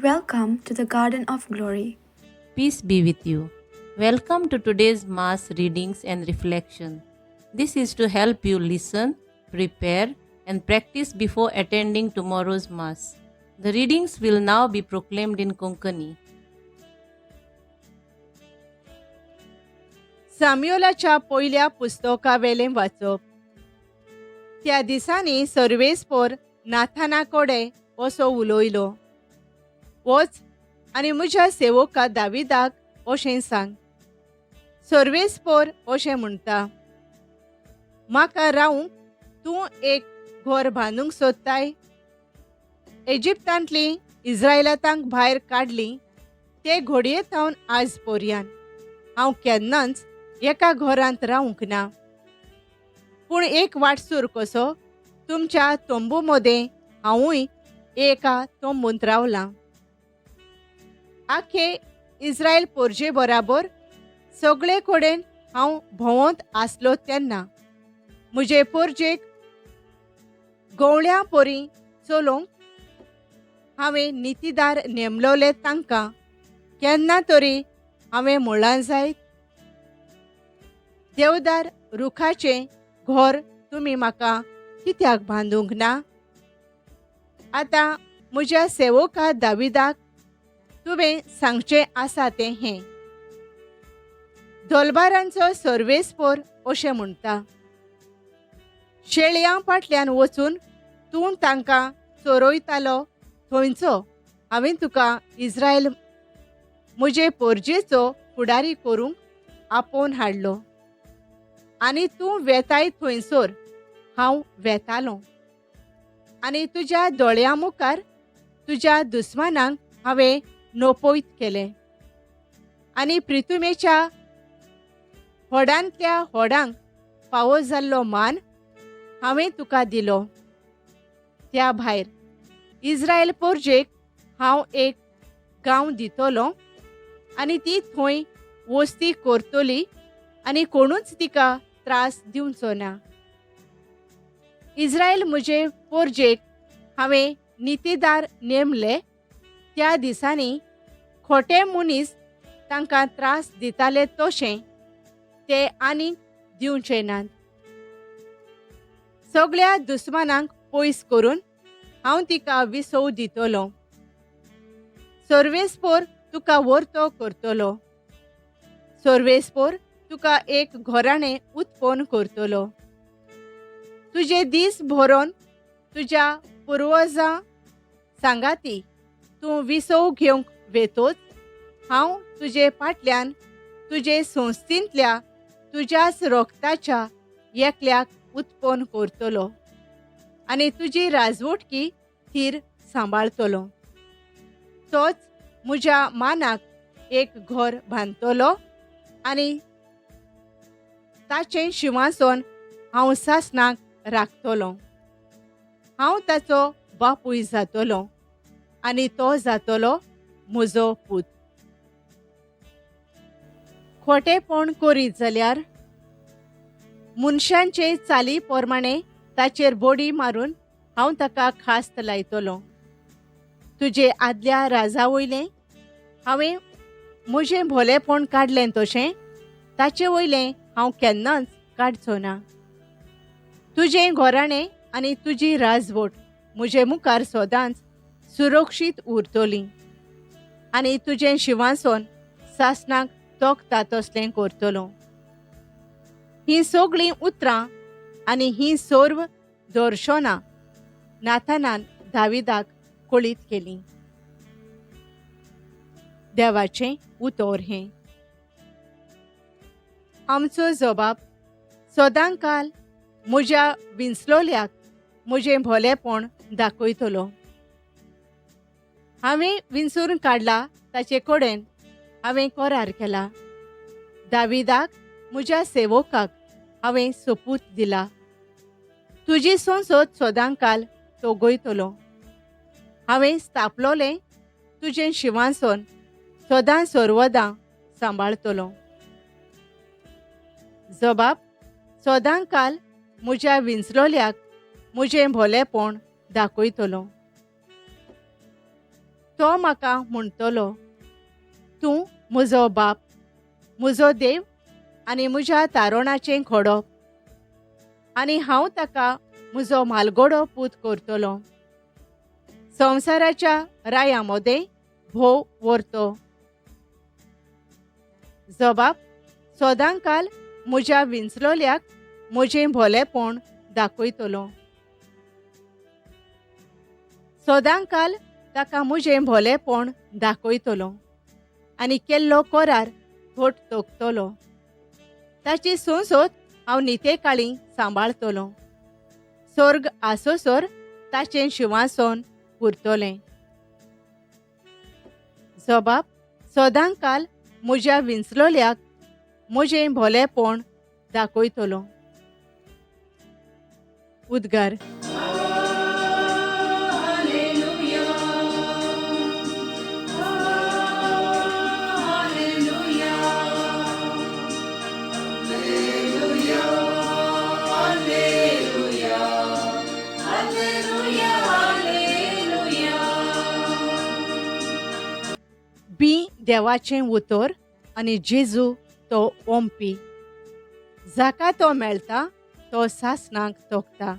Welcome to the Garden of Glory. Peace be with you. Welcome to today's Mass readings and reflection. This is to help you listen, prepare, and practice before attending tomorrow's Mass. The readings will now be proclaimed in Konkani. साम्युलाच्या पयल्या पुस्तकावेलें वाचप. त्या दिसांनी सर्वेस्पोर नाथाना कडेन असो उलयलो, वच आनी म्हज्या सेवका दाविदाक अशें सांग, सर्वेस्पोर अशें म्हणटा, म्हाका रावंक तूं एक घर बांदूंक सोदताय? इजिप्तांतलीं इस्रायलातांक भायर काडलीं ते घोडये थावन आज पर्यान हांव केन्नाच एका घरांत रावंक ना, पूण एक वाटसूर कसो तुमच्या तंबू मदें हांवूय एका तंबूंत रावलां. आखे इस्रायल पोरजे बराबर सगळे कडेन हांव भोंवत आसलो तेन्ना म्हजे पोरजेक गवळ्यां परी चलोवंक हांवें नितीदार नेमलोले तांकां केन्ना तरी हांवें म्हणलां जायत, देवदार रुखाचें घर तुमी म्हाका कित्याक बांदूंक ना? आतां म्हज्या सेवका दाविदाक तुवें सांगचें आसा तें हें, दोलबारांचो सर्वेस्पोर अशें म्हणटा, शेळयां फाटल्यान वचून तूं तांकां चोरयतालो थंयचो हांवें तुका इस्रायल म्हजे पोरजेचो फुडारी करूंक आपोवन हाडलो, आनी तूं वेताय थंयसर हांव वेतालों, आनी तुज्या दोळ्यां मुखार तुज्या दुस्मानांक हांवें नोपयत केलें, आनी प्रितुमेच्या होडांतल्या होडांक फावो जाल्लो मान हांवें तुका दिलो. त्या भायर इस्रायल पोरजेक हांव एक गांव दितलो आनी ती थंय वस्ती करतली आनी कोणूच तिका त्रास दिवचो ना. इस्रायल म्हजे पोरजेक हांवें नितीदार नेमले त्या दिसांनी खोटे मनीस तांकां त्रास दिताले तशें ते आनीक दिवचे नात. सगळ्या दुस्मानांक पयस करून हांव तिका विसव दितलो. सर्वेस्पोर तुका वर्तो करतलो, सर्वेस्पोर तुका एक घराणें उत्पन्न करतलो. तुजे दीस भरोन तुज्या पुर्वजां सांगाती तूं विसव घेवंक वेतोच हांव तुजे फाटल्यान तुजे संस्थेंतल्या तुज्याच रोगताच्या एकल्याक उत्पन्न करतलो आनी तुजी राजवटकी थीर सांबाळतलो. तोच म्हज्या मानाक एक घर बांदतलो आनी ताचें शिंवासन हांव सासणाक राखतलो. हांव ताचो बापूय जातलो आनी तो जातलो म्हजो पूत. खोटेपण करीत जाल्यार मनशांचे चाली प्रमाणे ताचेर बोडी मारून हांव ताका खास्त लायतलो. तुजे आदल्या राजा वयलें हांवें म्हजें भोलेपण काडलें तशें ताचे वयलें हांव केन्नाच काडचो ना. तुजें घराणें आनी तुजी राजवट म्हजे मुखार सदांच सुरक्षीत उरतली आनी तुजें शिंवासन सासणाक तोखता तसलें करतलो. हीं सगळीं उतरां आनी हीं सर्व दर्शनां नाथानान दाविदाक कळीत केलीं. देवाचें उतर हें. आमचो जबाब सदांकाल म्हज्या विंचलोल्याक म्हजें भोलेपण दाखयतलो. हांवें विंचून काडला ताचे कडेन हांवें करार केला. दाविदाक म्हज्या सेवकाक हांवें सोपूत दिला, तुजी संसद सदांकाल तोगयतलो. हांवें स्थापलोलें तुजें शिंवासन सदां सर्वदां सांबाळतलो. जबाब सदांकाल म्हज्या विंचलोल्याक म्हजें भोलेपण दाखयतलो. तो म्हाका म्हणटलो, तूं म्हजो बाप, म्हजो देव आनी म्हज्या तारोणाचें घोडप, आनी हांव ताका म्हजो म्हालगडो पूत करतलो। संवसाराच्या राया मदें भोव व्हरतो। जबाब सदांकाल म्हज्या विंचलोल्याक म्हजें भोलेपण दाखयतलो। सदांकाल ताका म्हजें भोलेपण दाखयतलो आनी केल्लो करार घट तोखतलो। ताची संसद हांव नितेकाळी सांबाळतलो। स्वर्ग आसोसर ताचें शिंवासन उरतलें। जबाब सदांकाल म्हज्या विंचलोल्याक म्हजें भोलेपण दाखयतलो। उद्गार। बी देवाचें उतर आनी जेजू तो ओंपी, जाका तो मेळटा तो सासणाक तोखता।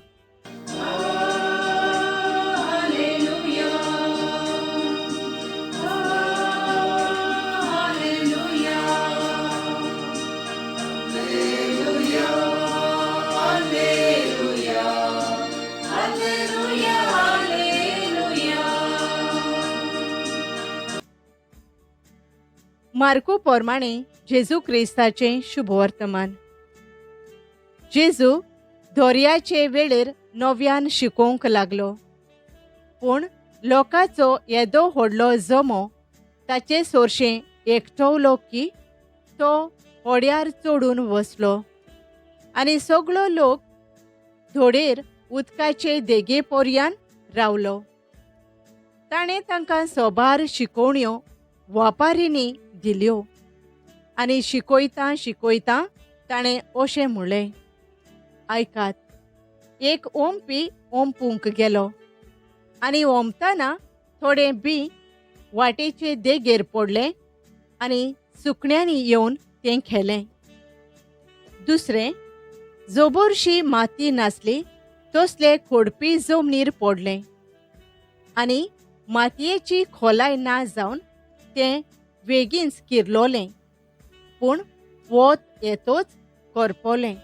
मार्कू प्रमाणे जेजू क्रिस्ताचें शुभवर्तमान। जेजू दर्याचे वेळेर नव्यान शिकोवंक लागलो, पूण लोकांचो येदो व्हडलो जमो ताचे सोरशें एकटवलो की तो होड्यार चडून बसलो आनी सगळो लोक धोडेर उदकाचे देगे पर्यान रावलो। ताणें तांकां सोबार शिकोवण्यो वापारींनी दिल्यो आनी शिकयतां शिकयतां ताणें अशें म्हणलें, आयकात, एक ओंपी ओंपूंक गेलो आनी ओंपतना थोडें बी वाटेचे देगेर पडलें आनी सुकण्यांनी येवन तें खेलें। दुसरें जोबरशी माती नासली तसले खोडपी जमनीर पडलें आनी मातयेची खोलाय ना जावन तें वेगींच किरलोलें, पूण वत येतोच करपलें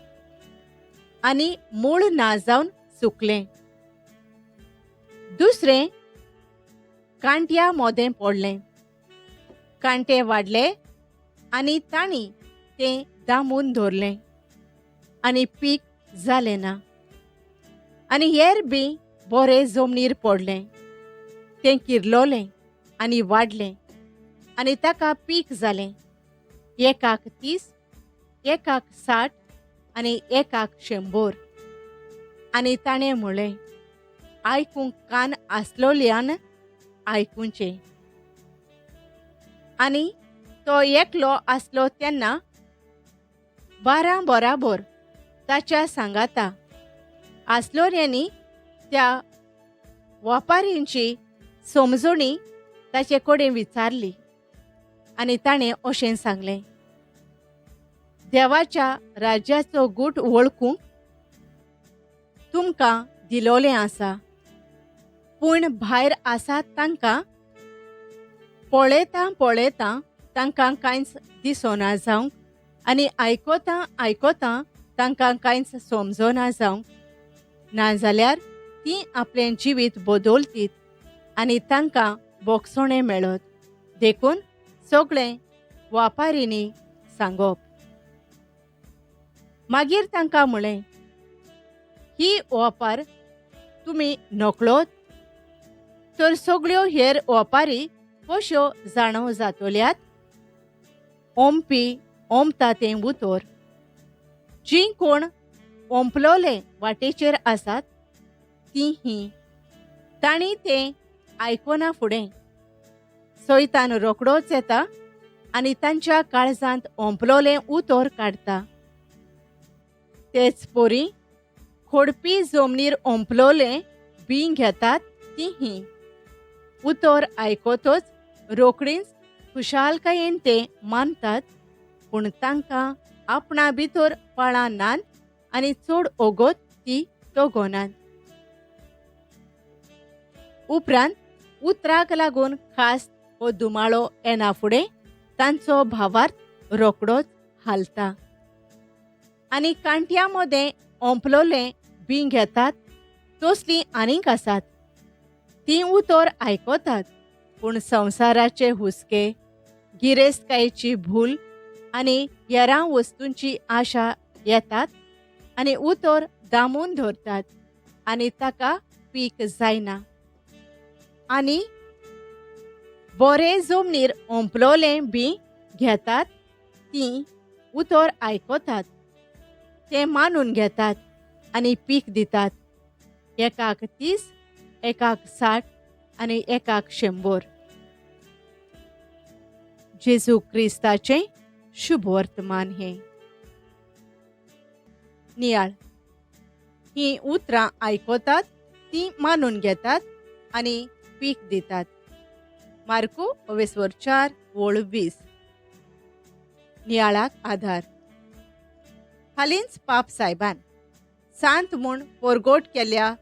आनी मूळ ना जावन सुकलें। दुसरें कांट्या मोदें पडलें, कांटे वाडले आनी तांणी तें दामून धरलें आनी पीक जालें ना। आनी हेर बी बरें जमनीर पडलें, तें किरलोलें आनी वाडलें आनी ताका पीक जालें, एकाक 30, एकाक 60 आनी एकाक 100। आनी ताणें म्हणलें, आयकूंक कान आसलोल्यान आयकुचें। आनी तो एकलो आसलो तेन्ना 12 बराबर ताच्या सांगाता आसलोल्यांनी त्या वापारींची समजणी ताचे कडेन विचारली आनी ताणें अशें सांगलें, देवाच्या राज्याचो गूट वळखूंक तुमकां दिलोलें आसा, पूण भायर आसात तांकां पळयतां पळयतां तांकां कांयच दिसना जावंक आनी आयकतां आयकतां तांकां कांयच समजना जावंक, नाजाल्यार तीं आपलें जिवीत बदलतीत आनी तांकां बोगसणें मेळत। देखून सगळें वापारींनी सांगप। मागीर तांकां म्हणलें, ही ओपार तुमी नकळत तर सगळ्यो हेर ओपारी कश्यो जाणव जातल्यात? ओंपी ओंपता तें उतर। जीं कोण ओंपलोले वाटेचेर आसात तीं ही, तांणी तें आयकना फुडें सैतान रोखडोच येता आनी तांच्या काळजांत ओंपलोलें उतर काडटा। तेच परी खोडपी जमनीर ओंपलोलें बीं घेतात ती ही, उतर आयकतच रोखडींच खुशालकायेन तें मानतात, पूण तांकां आपणा भितर पाळां नात आनी चड ओगोत ती तगोनात. उपरांत उतराक लागून खास हो दुमाळो येना फुडें तांचो भावार्थ रोखडोच हालता आनी कांट्या मदें ओंपलोलें बीं घेतात तसलीं आनीक आसात. तीं उतर आयकतात, पूण संवसाराचे हुस्के, गिरेस्तकायेची भूल आनी हेरां वस्तूंची आशा येतात आनी उतर दामून धरतात आनी ताका पीक जायना. आनी बरे जमनीर ओंपलोलें बीं घेतात, तीं उतर आयकतात, तें मानून घेतात आनी पीक दितात, एकाक 30, एकाक 60 आनी एकाक 100. जेजू क्रिस्ताचें शुभ वर्तमान हें. नियाळ. हीं उतरां आयकतात, तीं मानून घेतात आनी पीक दितात. मार्कू 4:20. नियाळाक आधार. हालींच पाप सायबान सांत म्हूण पोरगोट केल्या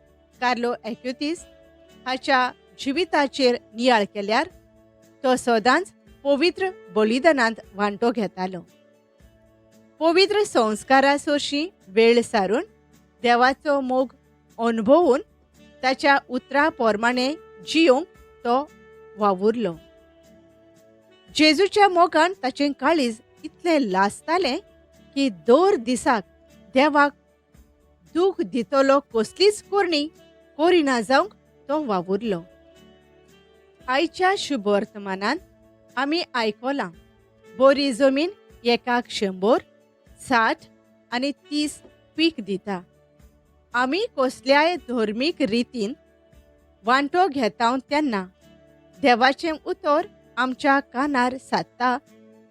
कार्लो एक्युतीस हाच्या जिविताचेर नियाळ केल्यार तो सदांच पवित्र बलिदानांत वांटो घेतालो. पवित्र संस्कारा सोरशी वेळ सारून देवाचो मोग अनुभवून ताच्या उतरा प्रमाणे जियोंक तो वावुरलो. जेजूच्या मोगान ताचें काळीज इतलें लासतालें की दर दिसाक देवाक दूख दितलो कसलीच करणी करिना जावंक तो वावुरलो. आयच्या शुभ वर्तमानान आमी आयकलां बरी जमीन एकाक 100, 60 आनी 30 पीक दिता. आमी कसल्याय धर्मीक रितीन वांटो घेता तेन्ना देवाचें उतर आमच्या कानार सादता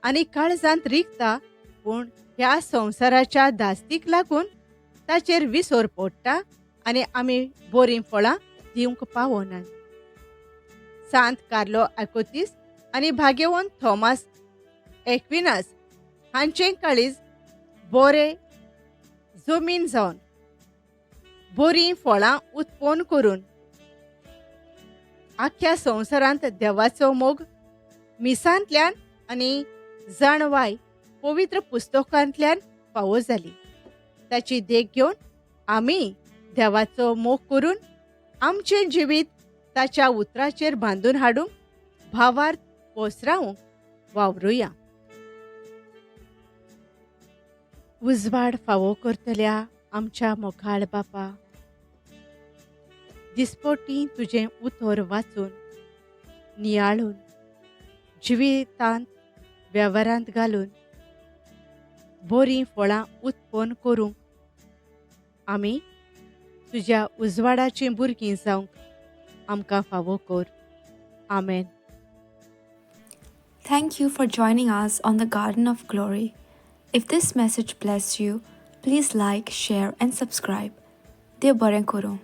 आनी काळजांत रिगता, पूण ह्या संवसाराच्या धास्तीक लागून ताचेर विसर पडटा आनी आमी बरीं फळां दिवंक पावनात. सांत कार्लो आकोतीस आनी भाग्यवंत थॉमस एक्विनास हांचें काळीज बरें जमीन जावन बरीं फळां उत्पन्न करून आख्ख्या संवसारांत देवाचो मोग मिसांतल्यान आनी जाणवाय पवित्र पुस्तकांतल्यान फावो जाली. ताची देख घेवन आमी देवाचो मोग करून आमचें जिवीत ताच्या उतराचेर बांदून हाडूंक भावार्थ पोसरावंक वावरुया. उजवाड फावो करतल्या आमच्या मोखाळ बापा, दिसपोटी तुजें उतर वाचून नियाळून जिवितांत वेव्हारांत घालून बरीं फळां उत्पन्न करूंक आमी तुज्या उजवाडाचीं भुरगीं जावंक आमकां फावो कर. आमेन. Thank you for joining us on the Garden of Glory. If this message blessed you, please like, share and subscribe. देव बरें करूं.